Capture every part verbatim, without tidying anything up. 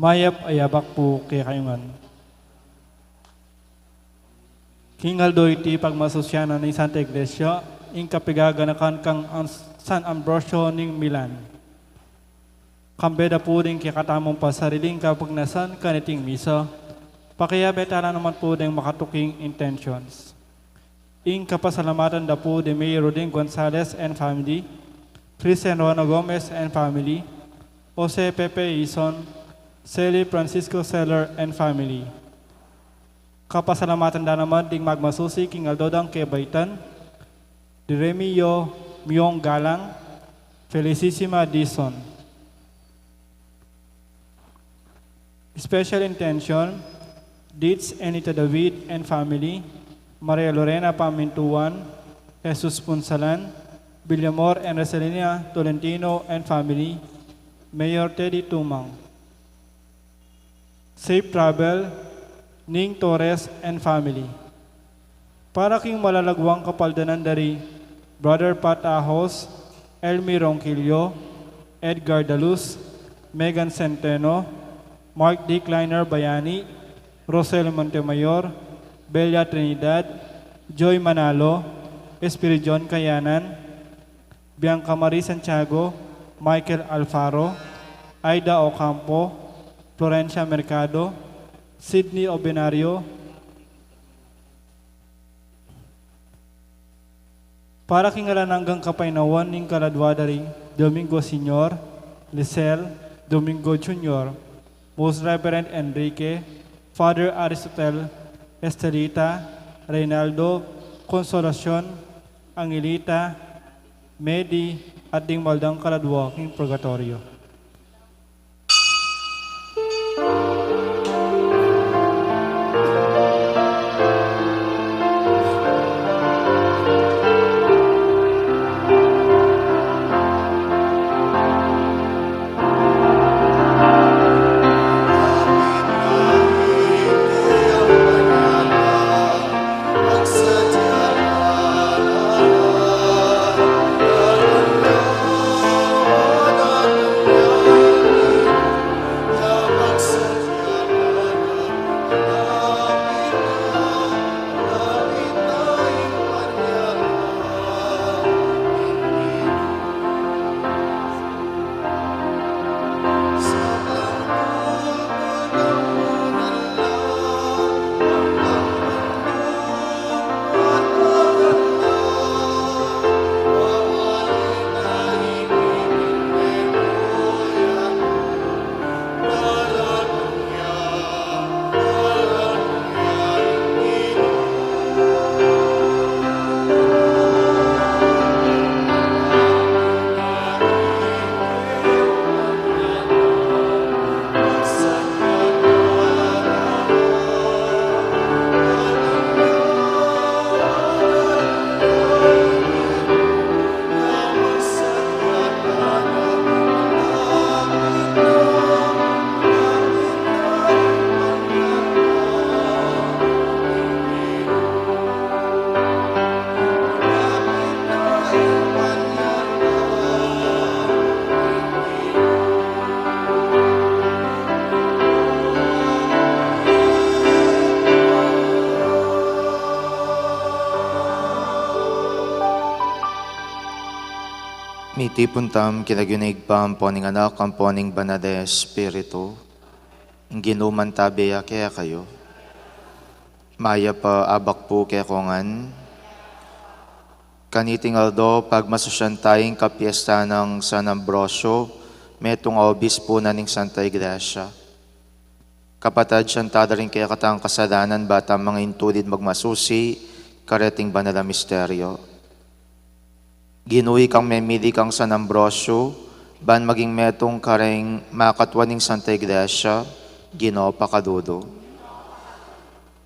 Mayap a abak pu kekayu ngan. King aldo iti pagmasusian na ning Santa Iglesia, ing kapigaganakan kang San Ambrosio ning Milan. Kambe da pu ding kekatamung pasariling kapagnasan kaniting misa, pakiabe tala naman pu ding makatuking intentions. Ing kapasalamatan da pu di Mayor Rodin Gonzales and family, Christian Rona Gomez and family, Jose Pepe Ison, Sally Francisco Seller and family. Kapasalamatan da naman ding magmasusi king aldo dang kebaitan, di Remio Miong Galang, Felicissima Dizon. Special intention, Dids Anita David and family, Maria Lorena Pamintuan, Jesus Punsalan, Villamor and Rosalina Tolentino and family, Mayor Teddy Tumang. Safe travel, Ning Torres and family. Para king malalagwang kapaldanan dari Brother Pat Ahos, Elmi Ronquillo, Edgar Daluz, Megan Centeno, Mark D. Kleiner Bayani, Rosel Montemayor, Belia Trinidad, Joy Manalo, Espiridion Kayanan, Bianca Marie Santiago, Michael Alfaro, Aida Ocampo, Florencia Mercado, Sydney Obenario, para king alang anggang kapainawan ning kaladwa da ri Domingo Senior, Lisel, Domingo Junior, Most Reverend Enrique, Father Aristotel, Estelita, Reynaldo, Consolacion, Angelita, Medi, at ding maldang kaladwa king purgatorio. Mitipun tamu king lagyu ning Ibpa, ampo ning Anak, ampo ning Banal a Espiritu. Ing Ginu mantabe ya kekayu. Mayap a abak pu kekongan. Kaniting aldo, pagmasusyan tayang kapiestan nang San Ambrosio, metung a obispu na ning Santa Iglesia. Kapatad, sisian ta la ring kekatang kasalanan, ba tang mangintulid magmasusi kareting banal a misteryo. Ginu, ikang memili kang San Ambrosio, ban maging metung kareng makatua ning Santa Iglesia, Ginu, pakadudu.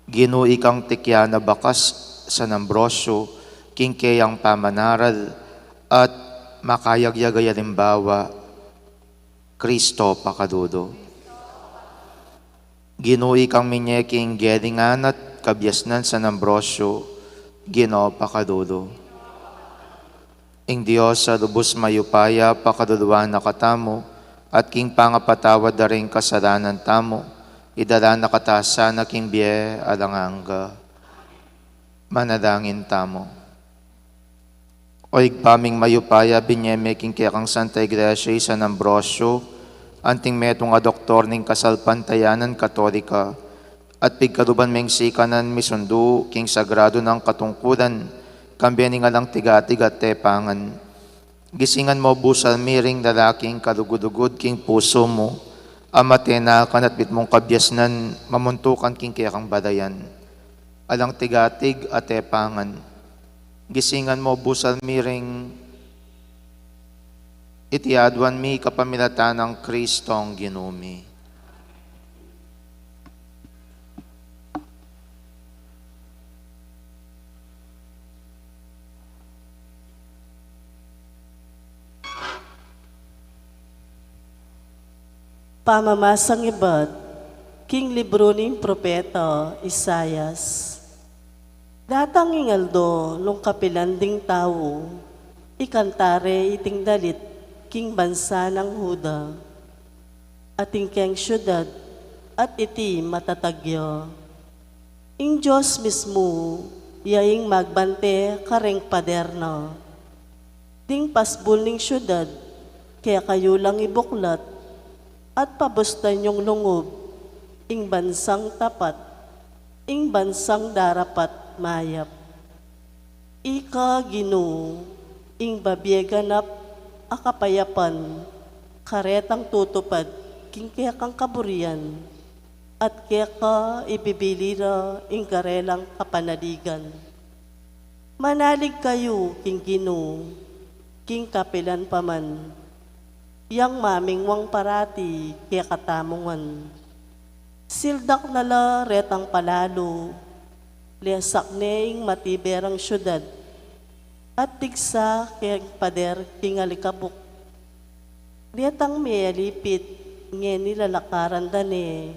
Ginu, ikang tikyan a bakas San Ambrosio, king keyang pamanaral at makayagyag a alimbawa, Kristo, pakadudu. Ginu, ikang minye king gelingan at kabiasnan San Ambrosio, Ginu, pakadudu. Ing Dios a lubus mayupaya pakaluluan na katamu, at king pangapatawad da ring kasalanan tamu, idala na katamu sana king bie alang angga. Manalangin tamu. O Ibpa ming mayupaya, binye me king kekang Santa Iglesia i San Ambrosio, anting metung a doktor ning kasalpantayanan Katolika, at pigkaluban meng sikanan misundu king sagrado nang katungkulan, kambe ning alang tigatig at tepangan. Gisingan mo busal mi ring lalaking kalugud-lugud king pusu mu, a matenakan at mitmung kabiasnan mamuntukan king kekang balayan. Alang tigatig at tepangan. Gisingan mo busal mi ring iti aduan mi kapamilatan nang Kristong Ginu mi. Pamamasang ibat king libru ning propeta Isaias. Datang ing aldo nung kapilan ding tau, ikanta re iting dalit king bansa nang Juda, ating keng siudad, at iti matatag ya. Ing Dios mismu ya ing magbante kareng pader na. Ding pasbul ning siudad, kekayu lang ibuklat, at pabustan yung lungub, ing bansang tapat, ing bansang darapat mayap. Ika, Ginu, ing babie ganap a kapayapan, karetang tutupad king kekang kaburian, at keka ibibili ra ing karelang kapanaligan. Manalig kayu king Ginu, king kapilan pa man, yang mamingwang parati kekatamu ngan. Sildak na la retang palalu, lesak ne ing matibe rang siudad, at digsa keng pader king alikabuk. Detang melipit, ngeni lalakaran da ne,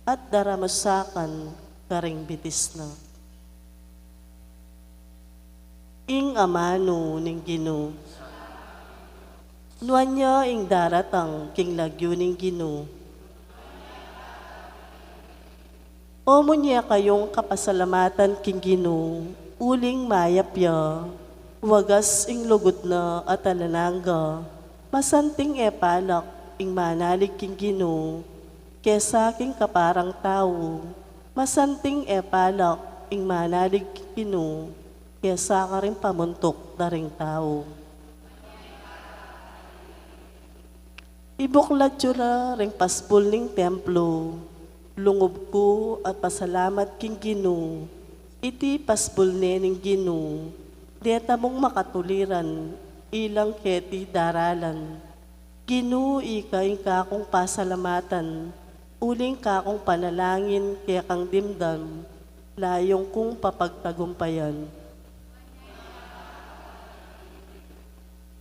at daramusakan karing bitis na. Ing amanu ning Ginu. Nuan ya ing daratang king lagyu ning Ginu. O munye kayung kapasalamatan king Ginu, uling mayap ya, wagas ing lugud na at alang angga, masanting e palak ing manalig king Ginu, kesa king kaparang tau, masanting e palak ing manalig king Ginu, kesa karing pamuntuk da ring tau. Ibuklat yu la ring pasbul ning templo, lungub ku at pasalamat king Ginu, iti pasbul ne ning Ginu, deta mung makatuliran, ilang keti daralan. Ginu, ika ing kakung pasalamatan, uling kakung panalangin kekang dimdam, layung kung papagtagumpayan.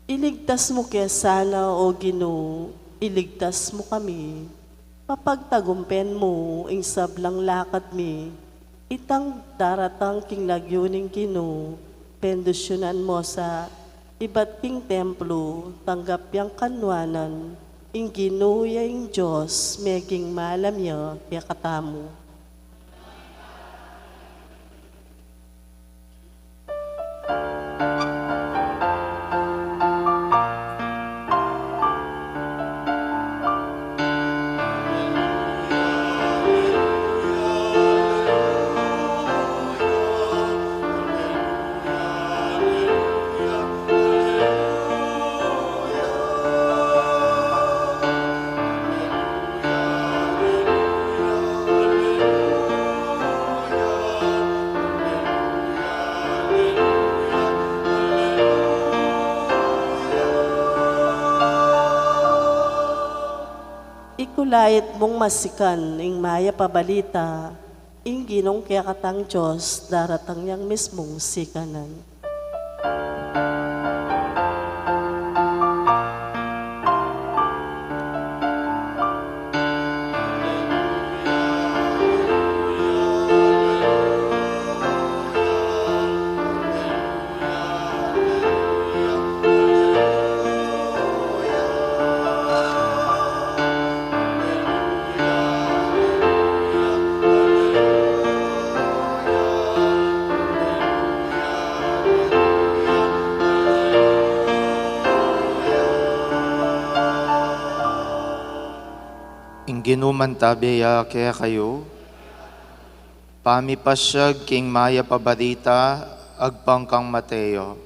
Iligtas mu ke sana, O Ginu, iligtas mu kami. Papagtagumpen mu ing sablang lakad mi. Itang daratang king lagyu ning Ginu, bendisyunan mu sa ibat king templo, tanggap yang kanuanan, ing Ginu ya ing Dios, meging malam ya kekatamu. Ikulait mung masikan ing mayap a balita, ing Ginung kekatang Dios daratang yang mismung sikanan. Ginu mantabe ya kekayu. Pamipasyag king mayap a balita agpang kang Mateo.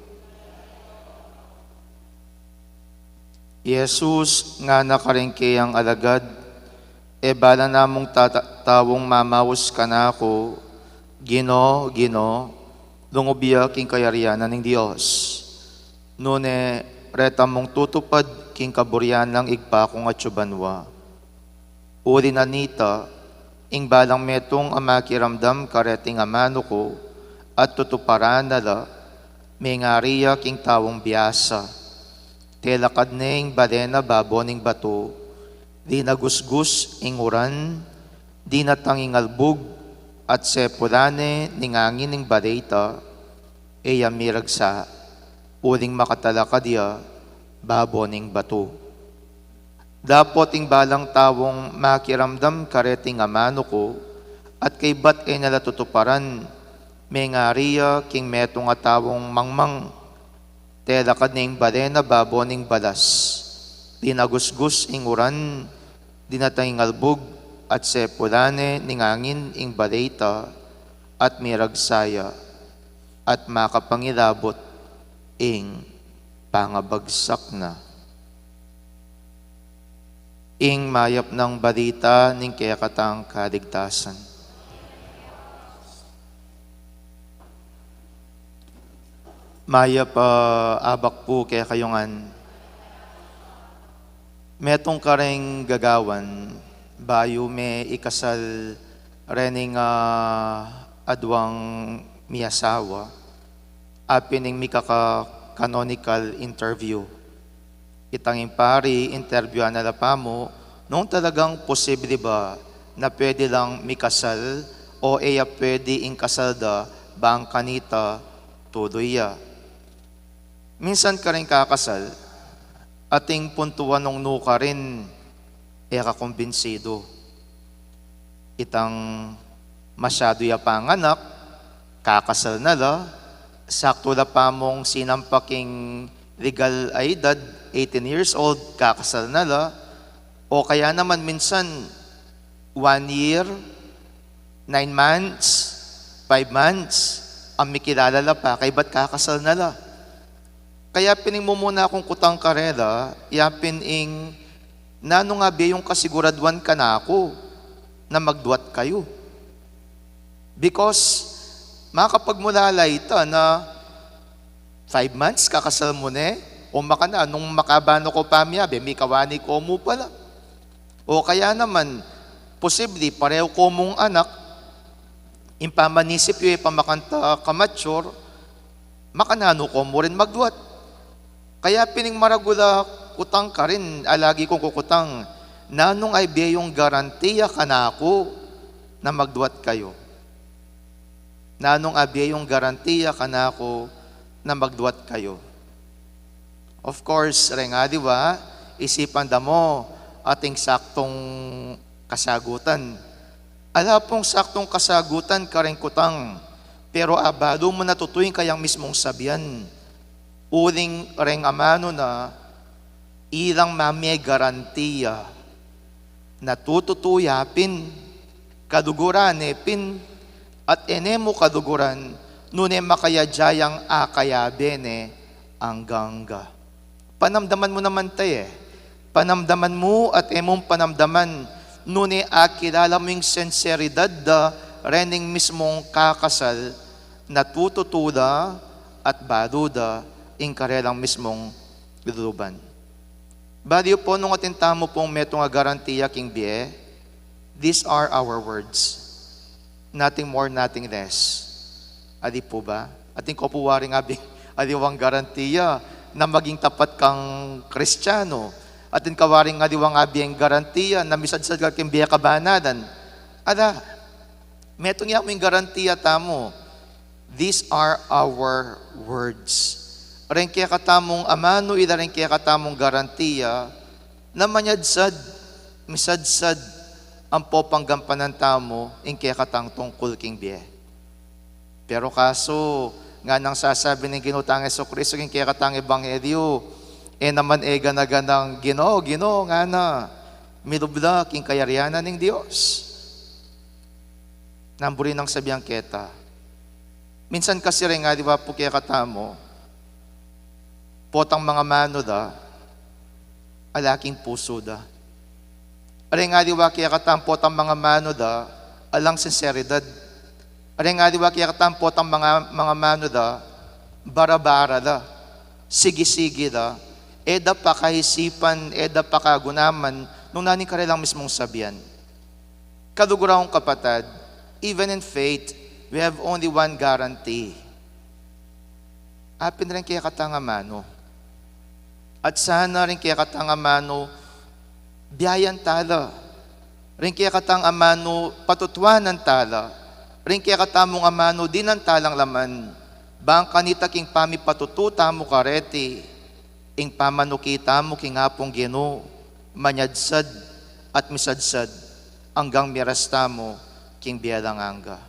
I Jesus ngana karing keyang alagad, e bala namung tata-, taung mamaus kanaku, Ginu, Ginu, lungub ya king kayarian na ning Dios. Nune reta mung tutupad king kaburian nang Ibpa kung atsu banua. Uli na nita, ing balang metung a makiramdam kareting amanu ku, at tutuparan na la, mengari ya king taung biasa. Telakad ne ing bale na babo ning batu, dinagusgus ing uran, dinatang ing albug, at sepulan ne ning angin ing bale ita, e ya miragsa, uling makatalakad ya babo ning batu. Dapot ing balang taung makiramdam kareting amanu ku, at kaybat e na la tutuparan, mengari ya king metung a taung mangmang. Telakad ne ing bale na babo ning balas. Dinagusgus ing uran, dinatang ing albug, at sepulan ne ning angin ing bale ita, at miragsa ya, at makapangilabut ing pangabagsak na. Ing mayap nang balita ning kekatang kaligtasan. Mayap a abak pu kekayu ngan. Metung kareng gagawan, bayu me ikasal rening, ah, aduang miasawa, apin ing mikaka-canonical interview. Itang ing pari, interbyuan na la pamu, nung talagang posible ba na pwede lang mikasal o e ya pwede ing kasal da bang kanita tuloy ya. Minsan kareng kakasal, ating puntuan nung nukarin, e ka kumbinsidu. Itang masyadu ya panganak, kakasal na la, saktu la pamung sinampa king legal a edad, eighteen years old, kakasal na la, o kaya naman minsan, one year, nine months, five months, ang mikilala la pa, kaybat kakasal na la. Kaya pin ing mumuna kung kutang karela, ya pin ing nanu nga bie yung kasiguraduan kanaku na magduat kayu. Because makapagmulala ita na five months kakasal mu ne, o makananu, nung makabanu ko pamiyabe, mikawani ko mu pala. O kaya naman, posible, pareho ko mung anak, ing pamanisip yu e pa makanita ka-mature, makananu ko mu rin magduat. Kaya pin ing maragul a kutang karin, a lagi kung kukutang, nanung ay bie yung garantiya kanaku na magduat kayu? Nanung ay bie yung garantiya kanaku na magduat kayu? Of course, reng aliwa, isipan da mu ating saktong kasagutan. Ala pung saktong kasagutan kareng kutang, pero abalu mu na tutu ing kayang mismung sabian. Uling reng amanu na, ilang mamie garantiya na tututu ya pin, kaluguran ne pin, at e ne mu kaluguran, nune makayadya yang akayabe ne angga-angga. Panamdaman mu naman te, e. Panamdaman mu at e mung panamdaman, nune akilala mu ing sinseridad da rening mismung kakasal, na tututu da at balu da ing karelang mismung luluban. Balu pu nung atin tamu pung metung a garantiya king bie, these are our words. Nothing more, nothing less. Ali pu ba? Atin ko pu waring abing aliwang garantiya na maging tapat kang Kristiyanu. Atin ka waring aliwang abing garantiya na misadsad ka king bie kabanalan. Ala, metung ya mu ing garantiya tamu. These are our words. Reng kekatamung amanu, ila reng kekatamung garantiya, na manyadsad, misadsad, ampo panggampanan tamu ing kekatang tungkul king bie. Pero kasu, nganang sasabi ning Ginu tang Jesucristo king kekatang ebanghelyu, e naman e gana-ganang, "Ginu, Ginu," ngana. Milub la king kayarian na ning Dios. Nanu buri nang sabian keta? Minsan kasi reng aliwa pu kekatamu, potang mangamanu da, ala king pusu da. Reng aliwa kekatamu potang mangamanu da, alang sinseridad. Reng aliwa kekatamu potang manga-, mangamanu da, bara-bara da, sigi-sigi da, e da pakaisipan, e da pakagunaman, nung nanu ing karelang mismung sabian. Kaluguran kung kapatad, even in faith, we have only one guarantee. Apin reng kekatang amanu. At sana reng kekatang amanu, biayan tala. Reng kekatang amanu, patutuanan tala. Reng kekatamung amanu, dinan talang laman. Bang kanita king pamipatutu tamu kareti, ing pamanuki tamu king Apung Ginu, manyadsad at misadsad, anggang miras tamu king bie alang angga.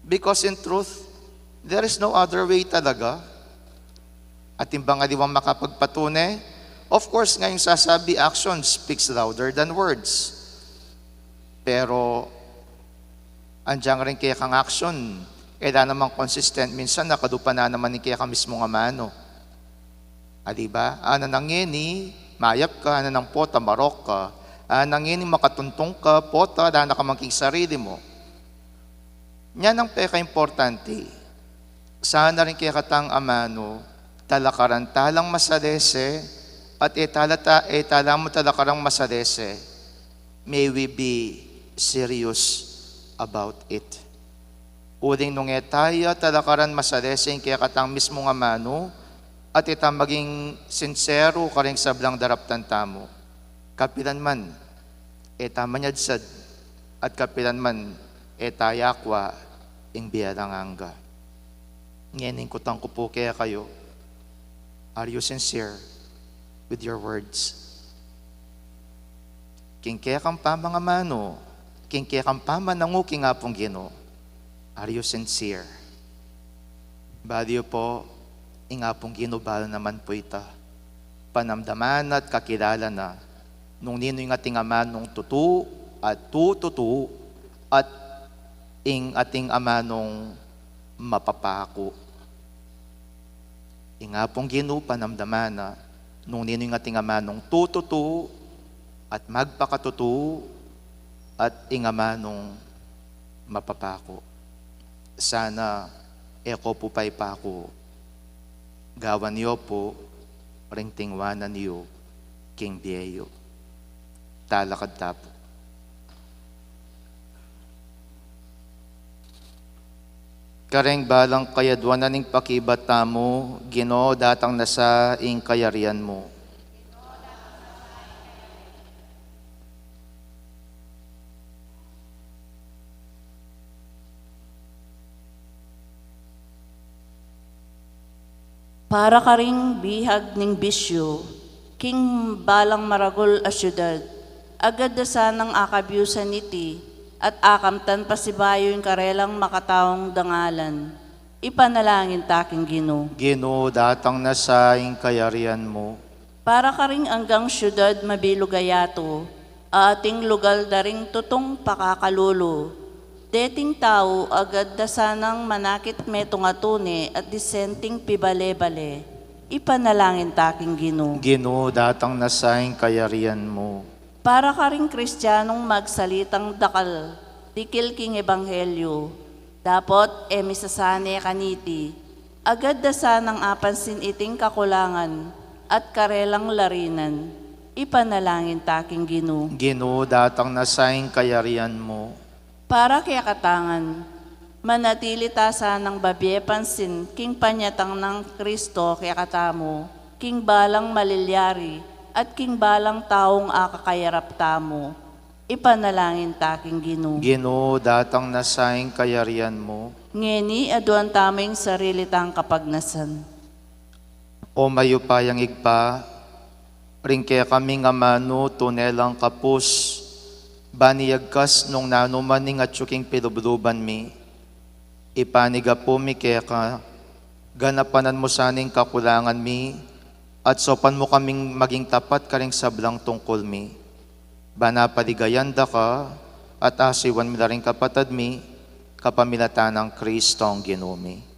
Because in truth, there is no other way talaga. At ing bang aliwang makapagpatune, of course, ngayung sasabi, action speaks louder than words. Pero, anjang reng kekang action, e la naman consistent, minsan nakalupa na naman ing keka mismung amanu. Ali ba? Ana nang ngeni, mayap ka, ana nang pota, marok ka, ana nang ngeni, makatuntung ka, pota, ala na ka man king sarili mu. Nya nang pekaimportante, sana reng kekatang amanu, talakaran talang masalese, at e tala ta-, e tala mu talakarang masalese, may we be serious about it. Uling nung e taya talakaran masalese ing kekatang mismung amanu, at e ta maging sinseru karing sablang daraptan tamu, kapilan man, e ta manyadsad, at kapilan man, e ta yakwa ing bie alang angga. Ngeni ing kutang ku pu kekayu, are you sincere with your words? King kekang pamangamanu, king kekang pamanangu king Apung Ginu, are you sincere? Balu yu pu, ing Apung Ginu balu naman pu ita. Panamdaman na at kakilala na nung ninu ing ating amanung tutu at tututu at ing ating amanung mapapaku. Ing Apung Ginu panamdaman na nung ninu ing ating amanung tututu at magpakatutu at ing amanung mapapaku. Sana e ko pu paipaku, gawan yu pu ring tingwanan yu king bie yu. Talakad ta pu. Kareng balang kayaduanan ning pakibat tamu, Ginu, datang na sa ing kayarian mu. Para karing bihag ning bisyu, king balang maragul a syudad, agad da sanang akabyusan iti, at akamtan pasibayu ing karelang makataung dangalan. Ipanalangin ta king Ginu. Ginu, datang na sa ing kayarian mu. Para karing anggang syudad mabilug a yatu, ating lugal da ring tutung pakakalulu. Deting tau agad da sanang manakit metung a tune at disenting pibale-bale. Ipanalangin ta king Ginu. Ginu, datang na sa ing kayarian mu. Para karing Kristianong magsalitang dakal, dikil king ebanghelyu, dapot e misasane kaniti, agad da sanang apansin iting kakulangan at karelang larinan. Ipanalangin ta king Ginu. Ginu, datang na sa ing kayarian mu. Para kekatang ngan, manatili ta sanang babie pansin king panyatang nang Kristo kekatamu, king balang malilyari, at king balang taung akakayarap tamu. Ipanalangin ta king Ginu. Ginu, datang na sa ing kayarian mu. Ngeni aduan tamu ing sarili tang kapagnasan. O mayupayang Ibpa, ring kekaming amanu tune lang kapus, ban iyagkas nung nanu man ing atyu king pilubluban mi. Ipanigapu mi keka, ganapanan mu sana ing kakulangan mi, at saupan mu kaming maging tapat karing sablang tungkul mi. Bana paligayan da ka, at asiwan mi la ring kapatad mi, kapamilatan nang Kristong Ginu mi.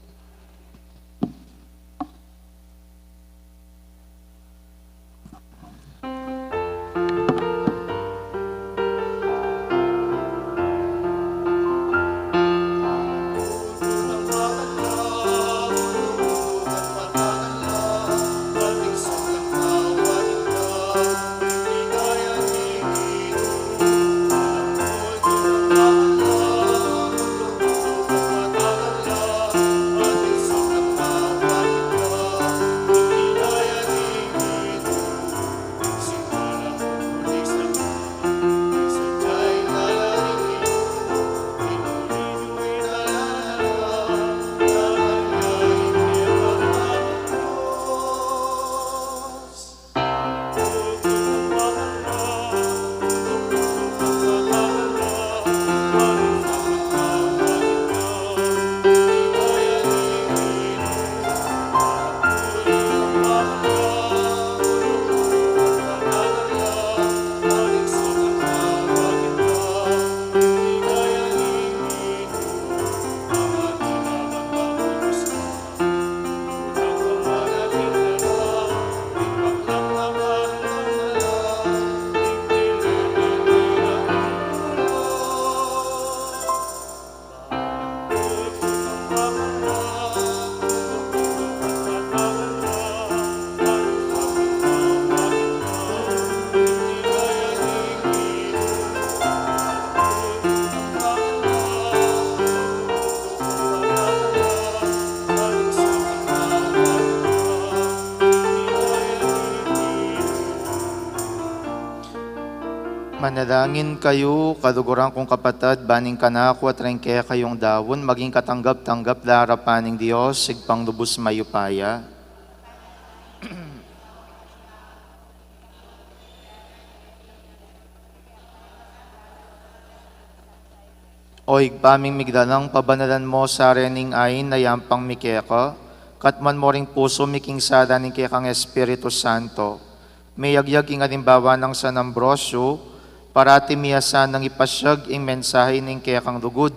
Manalangin kayu, kaluguran kung kapatad, ban ing kanaku at ring kekayung daun maging katanggap-tanggap la arapan ning Dios, Ibpang lubus mayupaya. O Ibpa ming miglalang, pabanalan mu sa rening ain a yampang mi keka, katmuan mu ring pusu mi king sala ning kekang Espiritu Santo. Meyagyag king alimbawa nang San Ambrosio, parati mi asanang ipasyag ing mensahe ning kekang lugud,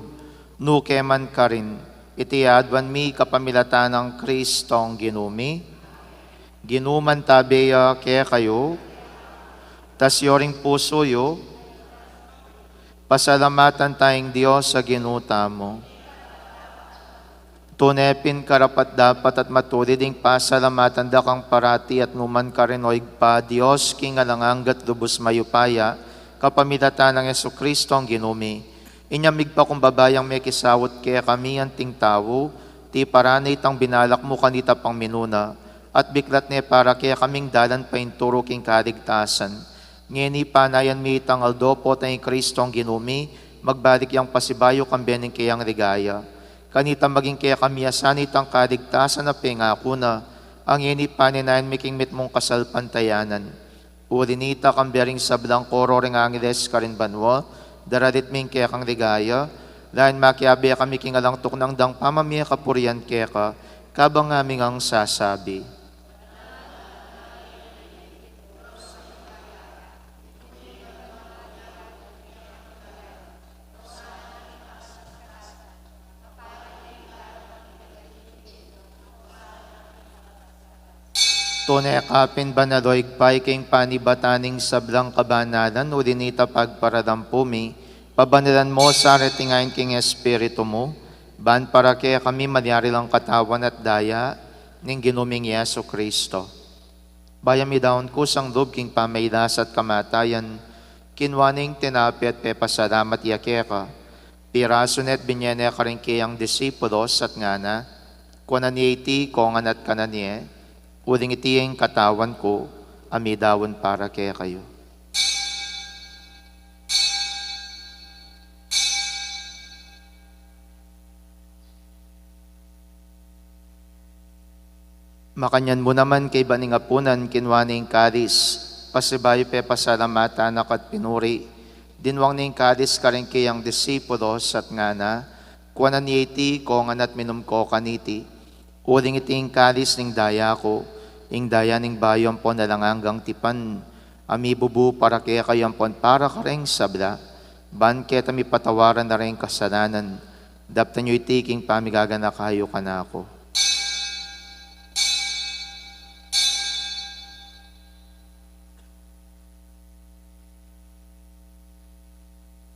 nuke man karin. Iti aduan mi kapamilatan nang Kristong Ginu mi. Ginu mantabe ya kekayu. Tasyo ring pusu yu. Pasalamatan taya ing Dios a Ginu tamu. Tune pin karapat-dapat at matulid ing pasalamatan da kang parati at nu man karin, o Ibpa, Dios king alang angga at lubus mayupaya, kapamilatan nang Jesucristong Ginu mi. Inya migpakumbaba yang mekisaut kekami anting tau, tiparan na itang binalak mu kanita pang minuna, at biklat ne para kekaming dalan paintulu king kaligtasan. Ngeni panayan mi itang aldo, potang i Kristong Ginu mi, magbalik yang pasibayu kambe ning keyang ligaya. Kanita maging kekami asan itang kaligtasan a pengaku na, a ngeni panenayan mi king mitmung kasalpantayanan. Uli nita, kambe ring sablang koro ring angeles karin banua, daralit mi ing kekang ligaya, lain makiabe kami king alang tuknang dang pamamie kapurian keka, kabang ngaming sasabi. Tune ka pin banal, o Ibpa, ika ing panibatan ning sablang kabanalan, uli nita pagparalampu mi, pabanalan mu sa reting ain king Espiritu mu, ban para kekami malyari lang katawan at daya ning Ginu ming Jesu Kristo. Bayu ya midaun kusang lub king pamailas at kamatayan, kinua ne ing tinape at pepasalamat ya keka, pirasu ne at binye ne karing keyang disipulos at ngana, kuanan ye iti kongan at kanan ye, uling iti ing katawan ku a midaun para kekayu. Makanyan mu naman kaybat ning apunan, kinua ne ing kalis, pasibayu pepasalamatan na ka at pinuri, dinwang ne ing kalis karing keyang disipulos at ngana, kuanan ye iti kongan at minum ko kaniti, uling iti ing kalis ning daya ku, ing daya ning bayu ampon alang anggang tipan, a mibubu para kekayu ampon para kareng sabla, ban keta mipatawaran na reng kasalanan. Daptan yu iti king pamigaganaka yu kanaku.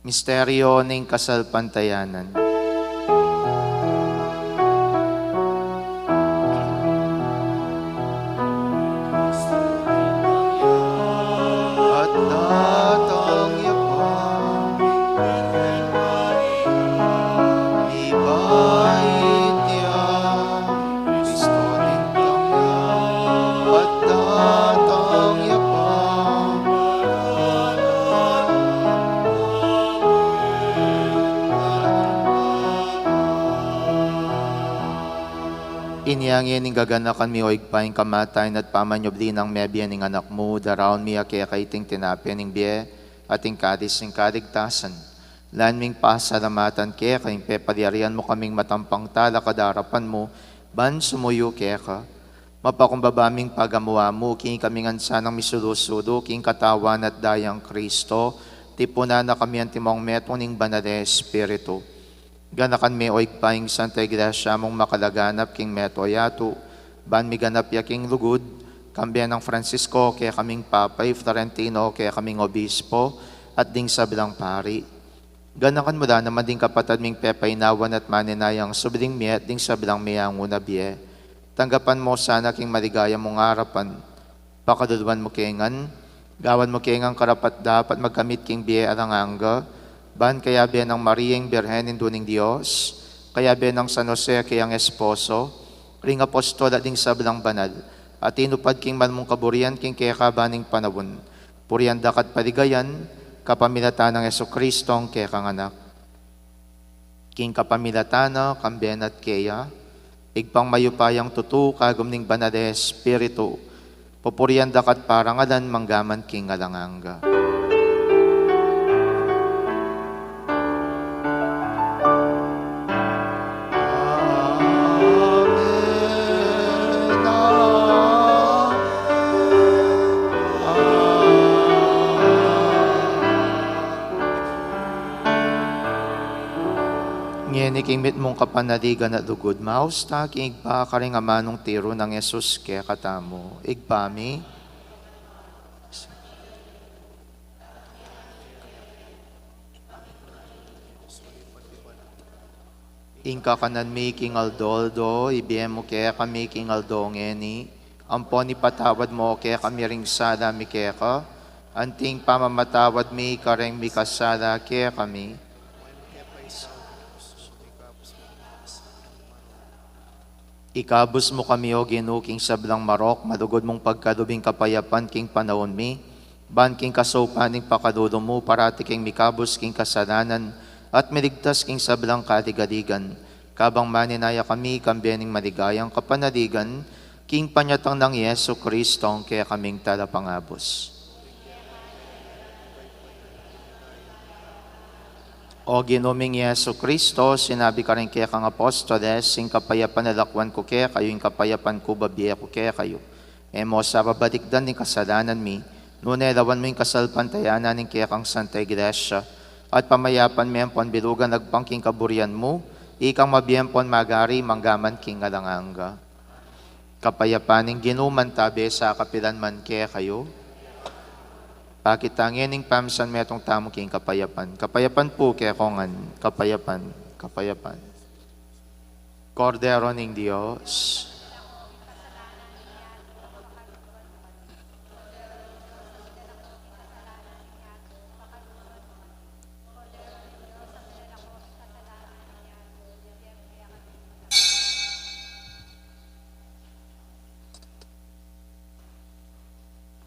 Misteryo ning kasalpantayanan. At datang ya pa, ibait ya, Kristo ning tangya, at datang ya pa. Inya ngeni gaganakan mi, o Ibpa, ing kamatayan at pamanyubli nang mebie ning Anak mu, daraun mi keka iting tinape ning bie at ing kalis ning kaligtasan. Lalu ming pasalamatan keka ing pepalyarian mu kaming matampang talakad king arapan mu, ban sumuyu keka. Mapakumbaba ming pagamu-amu king ikami ngan sanang misulu-sulu king katawan at dayang Kristo, tipunan na kami antimong metung ning Banal a Espiritu. Ganakan me, o Ibpa, ing Santa Iglesia mung makalaganap king mabilug a yatu, ban miganap ya king lugud, kambe nang Francisco, kekaming Papa, i Florentino, kekaming Obispo, at ding sablang pari. Ganakan mu la naman ding kapatad ming pepainawan at maninayang subling mie at ding sablang meangu na bie. Tanggapan mu sana king maligaya mung arapan. Pakaluluan mu ke ngan, gawan mu ke ngan karapat-dapat magkamit king bie alang angga, ban kayabe nang Maria ing Birhen Indu ning Dios, kayabe nang San Jose kayang esposo, ring apostol at ding sablang banal a tinupad king banal mung kaburian king kekaban ning panaun. Purian da ka at paligayan, kapamilatan nang Jesucristo a kekang Anak. King kapamilatan na, kambe na at keya, Ibpang mayupayang tutu, kagum ning Banal a Espiritu, pupurian da ka at parangalan manggaman king alang angga. Amen. Amen. Amen. Ngeni king mitmung kapanaligan at lugud, maus ta king Ibpa karing amanung tiru nang Jesus kekatamu. Ibpa mi, ing kakanan mi king aldo-aldo, ibie mu kekami king aldo ngeni, ampon ipatawad mu kekami ring sala mi keka, anting pamamatawad mi kareng mikasala kekami. Ikabus mu kami, O Ginu, king sablang marok, malugud mung pagkalub ing kapayapan king panaun mi, ban king kasaupan ning pakalulu mu, parati kaming mikabus king kasalanan, at miligtas king sablang kaligaligan, kabang maninaya kami kambe ning maligayang kapanaligan, king panyatang nang Jesucristo a kekaming Talapangabus. O Ginu ming Jesucristo, sinabi mu karing kekang apostoles, ing kapayapan lakwan ku kekayu, ing kapayapan ku bibie ku kekayu. E mu sa babalikdan ing kasalanan mi, nune lawan mu ing kasalpantayanan ning kekang Santa Iglesia, at pamayapan me ampon bilugan agpang king kaburian mu, ikang mabie ampon magari manggaman king alang angga. Kapayapan ning Ginu mantabe sa kapilan man kekayu. Pakit tamu ngening pamisan metung tamu king kapayapan. Kapayapan pu kekongan. Kapayapan, kapayapan. Kordero ning Dios.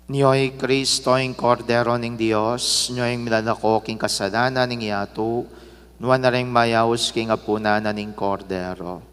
Nyo i Kristo, ing Kordero ning Dios, nyo ing milalako king kasalanan ning yatu, nuan na ring mayaus king apunan na ning Kordero.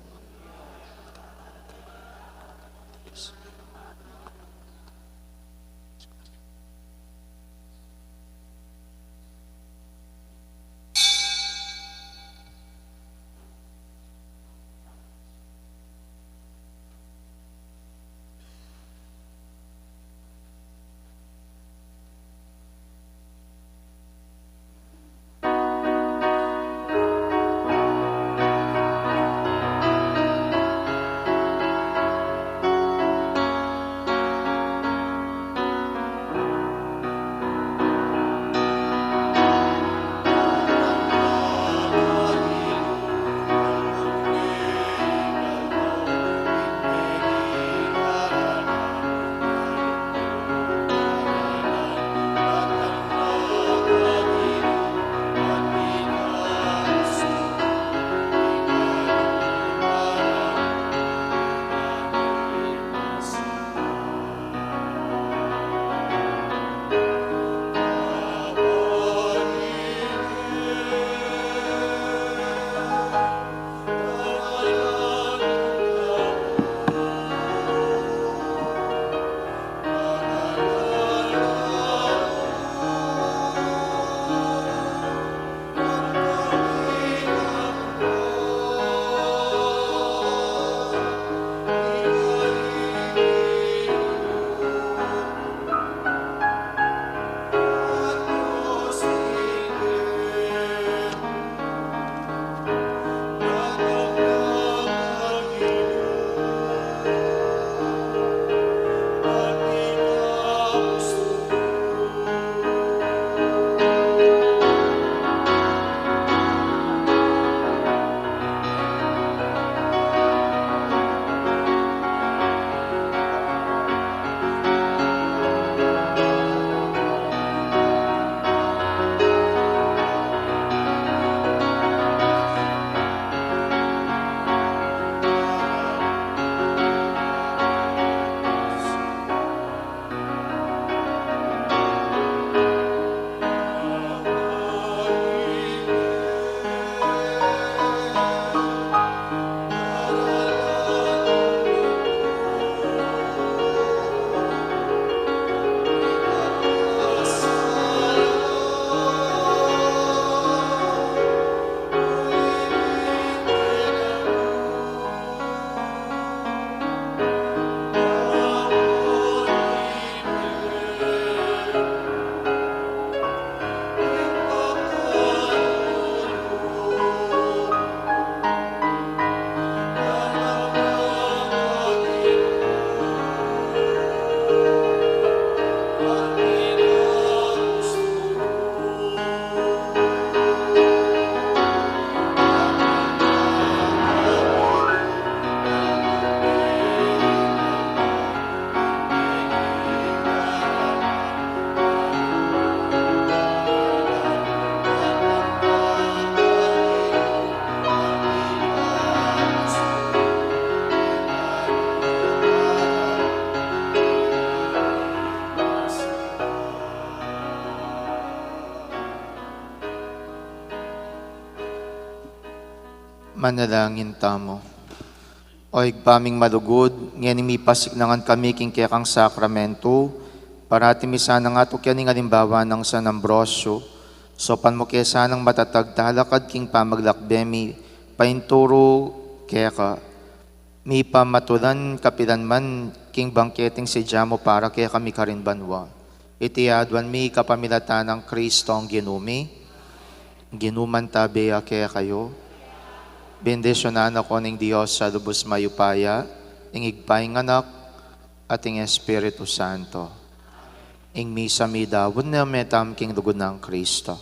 Manalangin tamu. O Ibpa ming malugud, ngeni mipasiknangan kami king kekang sakramentu, parati mi sanang atukyan ing alimbawa nang San Ambrosio, saupan mu ke sanang matatag talakad king pamaglakbe mi painturu keka. Mipamatulan kapilan man king bangketing sidya mu para kekami karin banua. Iti aduan mi kapamilatan nang Kristong Ginu mi. Ing Ginu mantabe ya kekayu. Bendisyunan na kayu ning Dios a lubus mayupaya, ing Ibpa, ing Anak, at ing Espiritu Santo. Ing misa midaun ne, metam king lugud nang Kristo.